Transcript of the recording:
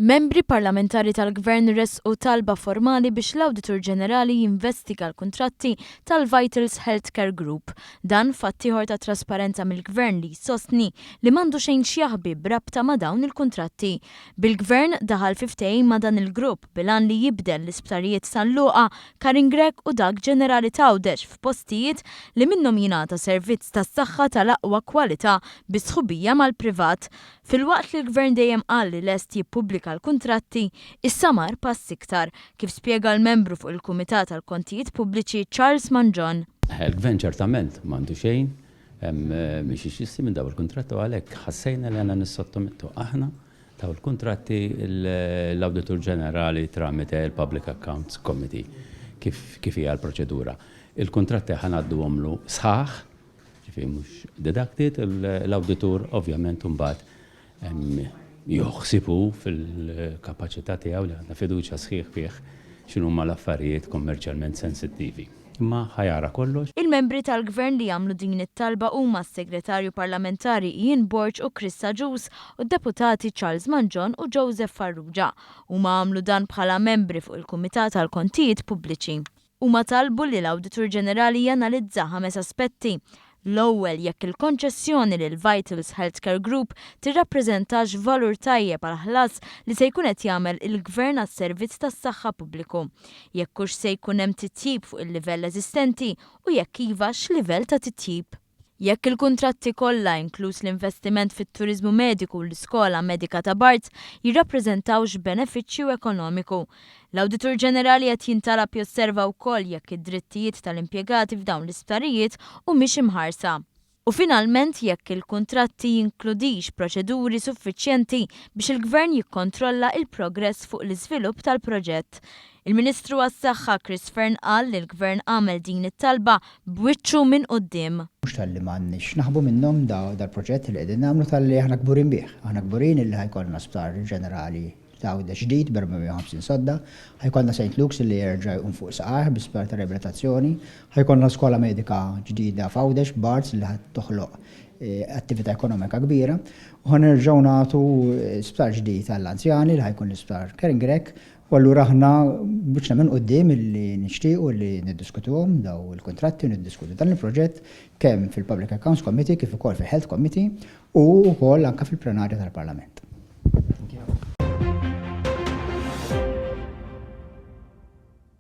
Membri parlamentari tal-Gvern ressqu talba formali biex l-Awditur Ġenerali jinvestiga l-kuntratti tal-Vitals Healthcare Group. Dan f'att ieħor ta' trasparenza mill-Gvern li jsostni li m'għandu xejn x'jaħbi b'rabta ma' dawn il-kuntratti. Bil-Gvern daħal fi ftehim ma' dan il-grupp bil-għan li jibdel l-isptarijiet San Luqa, Karin Grech u dak Ġenerali t'Għawdex f'postijiet li minnhom jingħata servizz tas-saħħa tal-aqwa kwalità bi sħubija mal-privat. Filwaqt li l-Gvern dejjem qal li lest jippubblika l-kuntratti, issa mar pass iktar, kif spjega l-membru fuq il-Kumitat għall-Kontijiet Pubbliċi Charles Mangion. Il-Gvern ċertament m'għandu xejn minn xiex jissi minn dawn il-kuntratti u għalhekk ħassejna li għandna nissottomettu aħna dawn il-kuntratti l-Awditur Ġenerali tramite l-Public Accounts Committee kif kif hija l-proċedura. Il-kuntratti ħa ngħadduhomlu sħaħ Ġifieri mhux deducted, l-awditur ovvjament imbagħad jieħu ħsieb hu fil-kapaċità tiegħu li għandna fiduċja sħiħ fih x'inhuma l-affarijiet kommerċjalment sensittivi. Imma ħa jara kollox. Il-membri tal-Gvern li għamlu din it-talba huma s-Segretarju Parlamentari Ian Borg u Chris Agius u d-Deputati Charles Mangion u Joseph Farrugia. Huma għamlu dan bħala membri fuq il-Kumitat għall-Kontijiet Pubbliċi. Huma talbu li l-Awditur Ġenerali janalizza ħames aspetti. L-ewwel, jekk il-konċessjoni lil Vitals Healthcare Group tirrappreżentax valur tajjeb għall-ħlas li se jkun qed jagħmel il-Gvern għas-servizz tas-saħħa pubbliku. Jekk hux se jkun hemm titjib fuq il-livell eżistenti u jekk iva x'livell ta' titjib. Jekk il-kuntratti kollha, inkluż l-investiment fit-turiżmu mediku u l-iskola medika ta' Barts, jirrappreżentawx benefiċċju ekonomiku. L-Awditur Ġenerali qed jintalab josserva wkoll jekk id-drittijiet tal-impjegati f'dawn l-isptarijiet humiex imħarsa. U finalment jekk il-kuntratti jinkludix proċeduri suffiċjenti biex il-Gvern jikkontrolla il-progress fuq l-iżvilupp tal-proġett. Il-Ministru għas-Saħħa Chris Fearne qal li l-Gvern għamel din it-talba b'wiċċu minn quddiem. Mhux talli m'għandniex x'naħbu minnhom dal-proġett li qegħdin nagħmlu talli aħna kburin bih. Aħna kburin illi ħa jkollna sptar ġenerali ta' Għawdex ġdid b'450 sodda, ħa jkollna Saint Luke's illi jerġa' jqum fuq saqajh bi sptar ta' riabilitazzjoni, ħa jkollna skola medika ġdida f'Għawdex b'Barts li ħa toħloq attività ekonomika kbira u ħa nerġgħu nagħtu sptar ġdid għall-anzjani li ħa jkun l-isptar Karen Grech U allura aħna b'wiċċna minn quddiem illi nixtiequ li niddiskutuhom daw il-kuntratti u niddiskutu dan il-proġett kemm fil-Public Accounts Committee kif ukoll fil-Health Committee u wkoll anke fil-plenarja tal-Parlament.